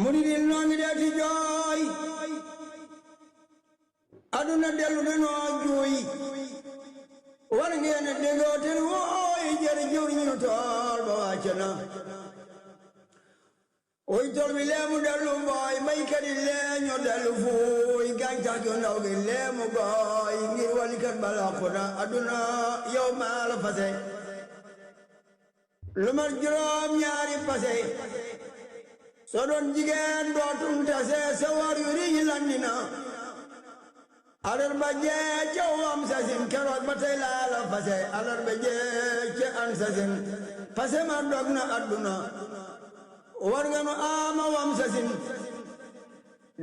muridin noo ngi dee ti jooy aduna dellu danoo juuy war ngeen a déggoo te wooy jëri jëwriñu tool ba wàcc na oy tool bi leemu dellu mbooy baykat yi leeñu dellu fuuy gàncax gu ndaw gi leemu gooy ngir walikat ba làqu na aduna yow maa la fase lu mat juróom ñaari pase soo doon jigéen dootum tase sa war yu riñi landina alarba jee ca wam sasin keroog ba tey laa la fase alarba jee ca an sasin fase ma dog na adduna war nga nu ama wam sasin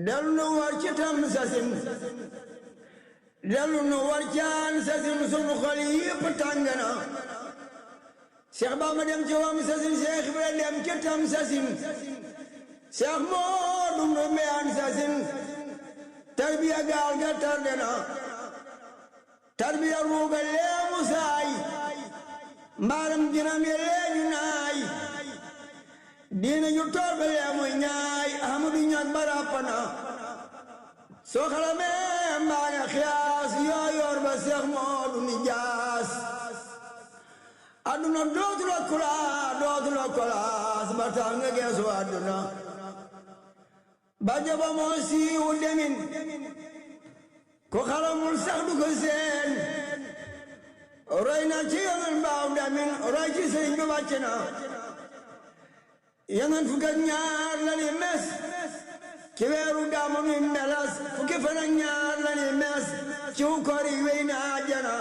dellu nu war ci tam sasin dellu nu war ci an sasin sunu xol yépp tàng na Cheikh Bamba dem ci wam sasin Cheikh Ibra dem ci tam sasin Cheikh Moodu Ndumbe an sasin tarbiya gaal ga tarde na tarbiya ruuga leemu saay mbaaram jinam ye leeñu naay diina ju tool ba leemu ñaay ahmadu ñag barapana soo xalamee mbaa nga xiyaas yooyoor ba Seex Moodu ni jaas aduna dootu la kolaas ba tax nga geesu aduna ba jaba moo siiwu demin ko xalamul sax du ko seen roy na ci yonen baaw demin roy ci sëriñ bi wàcc na yonen fukk ak ñaar la ni mes ci weeru gàmmu mi melas fukki fan ak ñaar la ni mes ci wu kori wey na àjjana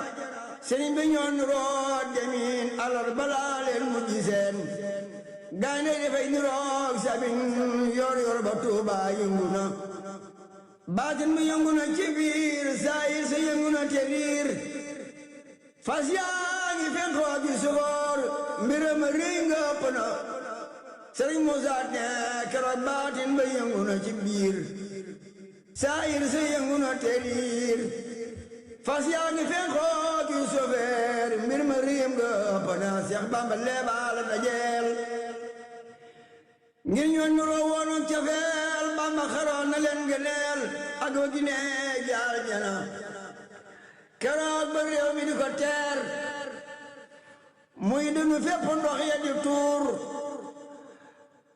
sëriñ bi ñoon root demin alar balaa leen mujj seen gaane dafay niroog sabin yor yor ba Tuuba yëngu na baatin bi yëngu na ci biir saayir sa yëngu na te riir fas yaa ngi fenkoo bi sufoor mbiram riy nga ëpp na Sëriñ Musaa ne keroog baatin ba yëngu na ci biir saayir sa yëngu na te riir fas yaa ngi fenkoo bi sufoor mbiram riy nga ëpp na Seex Bamba leebal dajeel ngir ñoo nuroo woonu cafeel Bamba xaroon na leen gëneel ak wa Gine jaar jana keroog ba réew mi di ko teer muy dunu fépp ndox ya di tuur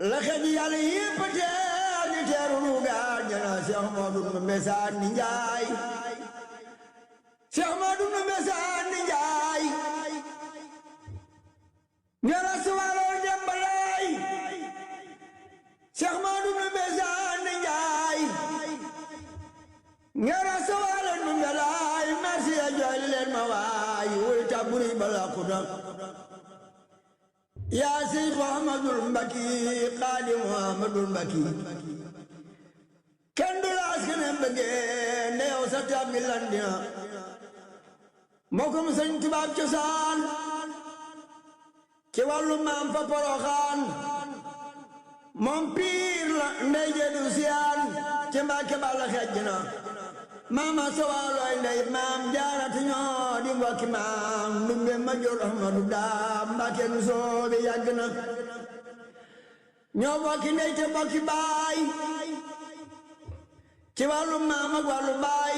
la xej yàlla yépp teer di teeru nu gaar jana Seex Moodu Ndumbe Saan di Njaay Seex Moodu Ndumbe Saan di Njaay ngela suwaloon dem balaay Seex Moodu Ndumbe Saan di Njaay ngera sawala Ndumbe laay merci ya jooy leen ma waay wuy taburi bala kuda yaa Seex Muhammadul Mbaki Xaadim Muhammadul Mbaki kenn du la askane bëggee ne yow sa tabbi landina mbokkum Sëñ Tuubaa cosaan ci wàllu maam fa Poroxaan moom piir la ndey jeedu siyaan ci Mbàkke balla xejj na maama sawaalooy ndey maam jaaratu ñoo di mbokki maam Ndumbe ma jur Ahmadu daam Mbàkke nu soobi yàgg na ñoo bokki ndey te bokki baay ci wàllu maam ak wàllu baay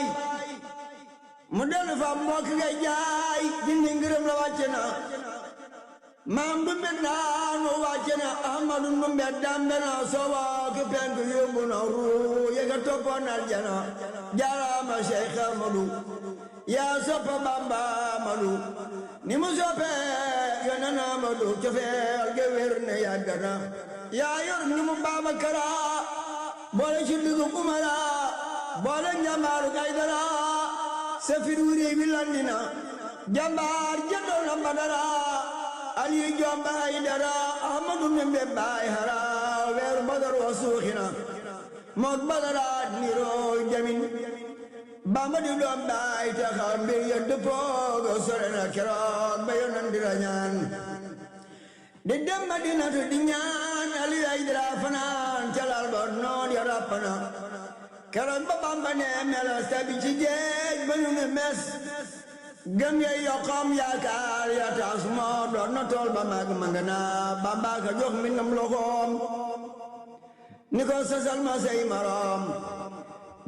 mu dellu fa mbokki ngay jaay jindi ngërëm la wàcce na maam Ndumbe daanu wàcce na Ahmadu Ndumbe dambe na soowa ki penk yóbbu na ruu yega toppoon aljana jaaraama Cheikh Ahmadu yaa soppa Bamba Ahmadu ni mu soppe yonen Ahmadu cofeel ge wér ne yàgg na yaa yor ni mu Babakara boole ci dugub Umara boole njamaaru Aydara safir wuri wi landina jambaar jëndoon na Badara Aliyu Jomba Aydara Ahmadu Ndumbe baay hara weeru Badar wa suuxina mook Badara niroo jamin Bamba di doom baay taxa mbir ya dëppoogo sore na keroog ba yonan di rañaan di dem Madinatu di ñaan Aliyu Aydara fanaan calal ba noon ya rappana keroog ba Bamba ne melos tabi ci géej ba ñu ne mes gëm ye yokkom yaakaar ya taas moo doon na tool ba mag ma nga naa Bamba ka jox mbindam loxoom ni ko sasal ma say maram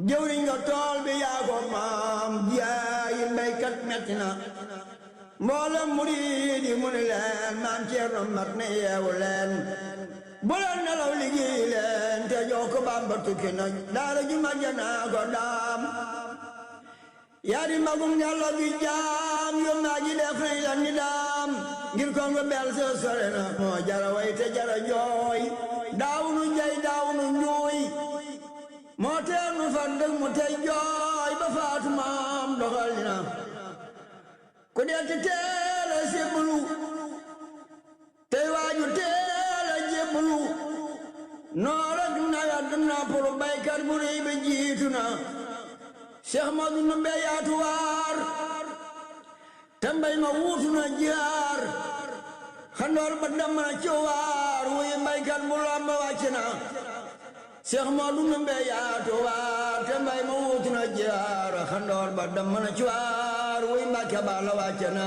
jëwriñ nga tool bi yaa ko maam jaayi mbéykat metti na mboolem murid yi mu ni leen maam Ceerno mat na yeewu leen bu leen nelaw liggéey leen te jox ko Bamba tukki na daara ju majjanaa ko daam yaa di magum Yàlla bi jaam yu maa ji def nañ la ni daam ngir ko nga bel sa sore na moo jara way te jara jooy daawunu jay daawunu njuuy moo teer nu fandëg mu tey jooy ba faatu maam doxal dina ku dee te teel a sébbalu tey waaju teel a jébbalu noor ak nawet nappalu baykat bu rëy ba jiitu na Cheikh Madu Ndumbe yaatu waar te mbay ma wuutu na jaar xandoor ba damm na ci waar wuy baykat bu lamb wàcc na Cheikh Madu Ndumbe yaatu waar te mbay ma wuutu na jaar xandoor ba damm na ci waar wuy Mbàkke ba la wàcc na